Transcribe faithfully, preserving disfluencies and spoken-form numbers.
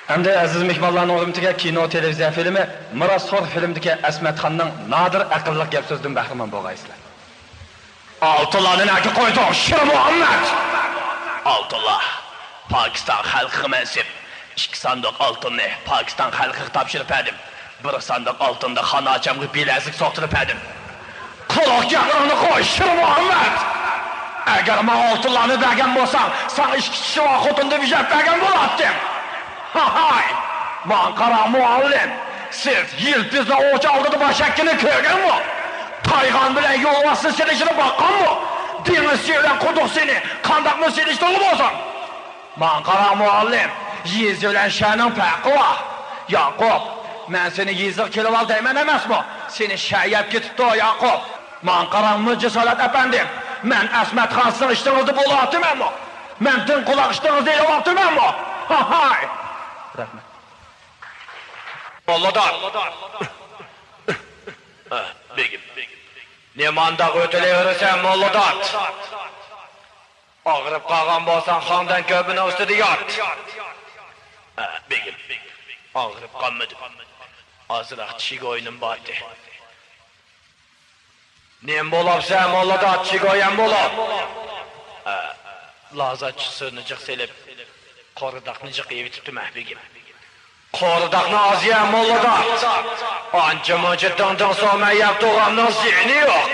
ئەمدى ئەزىز مېھمانلارنىڭ ھۆرمىتىگە كىنو، تېلېۋىزىيە فىلىمى مىراسخور فىلىمدىكى ئەسمەتخاننىڭ نادىر ئەقىللىق گەپ سۆزىدىن بەھرىمەن بولغايسىلەر. ئالتۇنلارنى نەگە قويدۇڭ، شىرمۇھەممەت؟ ئالتۇنلار پاكىستان خەلقىگە مەنسۇپ. ئىككى ساندۇق ئالتۇننى پاكىستان خەلقىگە تاپشۇرۇپ بەردىم. بىر ساندۇق ئالتۇننى خان ئاچامغا بىلەزىك سوقتۇرۇپ بەردىم. قۇلاق گەپلىرىڭنى قوي، شىرمۇھەممەت! ئەگەر ماڭا ئالتۇنلارنى بەرگەن بولساڭ، ساڭا ئىككى چىشى بار خوتۇننى بېجەپ بەرگەن بولاتتىم. ھاھاي! ماڭا قارا، مۇئەللىم! سىز يىلپىزنىڭ ئوۋچى ئالدىدا باش ئەگكىنىنى كۆرگەنمۇ؟ تايغان بىلەن يولۋاسنى سېلىشىنى باققانمۇ؟ دېڭىز سۈيى بىلەن قۇدۇق سۈيىنى قانداقمۇ سېلىشتۇرغىلى بولسۇن؟ ماڭا قارا، مۇئەللىم، يېزا بىلەن شەھەرنىڭ پەرقى بار. ياقۇپ، مەن سېنى يېزىغا كېلىۋال دەيمەن ئەمەسمۇ؟ سېنى شەھەر يەپ كېتىپتۇ، ياقۇپ. ماڭا قاراڭ، مۇنچە سالات ئەپەندىم، مەن ئەسمەتخان سىزنىڭ ئىشتىڭىزدا بولۇۋاتىمەنمۇ؟ مەن دىڭ قۇلاق ئىشتىڭىزدا ئېلىۋاتىمەنمۇ؟ ھاھاي! رەھمەت. موللا دات! بېگىم، نېمانداق ئۆتۈلۈۋېرىسەن، موللا دات؟ ئاغرىپ قالغان بولساڭ، خاندان كۆرپىنىڭ ئۈستىدە يات. ھە، بېگىم، ئاغرىپ قالمىدىم. ئازراق چىگوينۇم بارتى. نېمە بولاپسەن، موللا دات، چىگويەن بولۇپ؟ ھە، لازا چىسىرنى جىق سېلىپ، قورىداقنى جىق ئېۋىتىپتىمەن، بېگىم. قورىداقنى ئاز يە، موللا دات. ئانچە-مۇنچە دىڭ-دىڭ سومەن يەپ تۇرغاننىڭ زىيىنى يوق.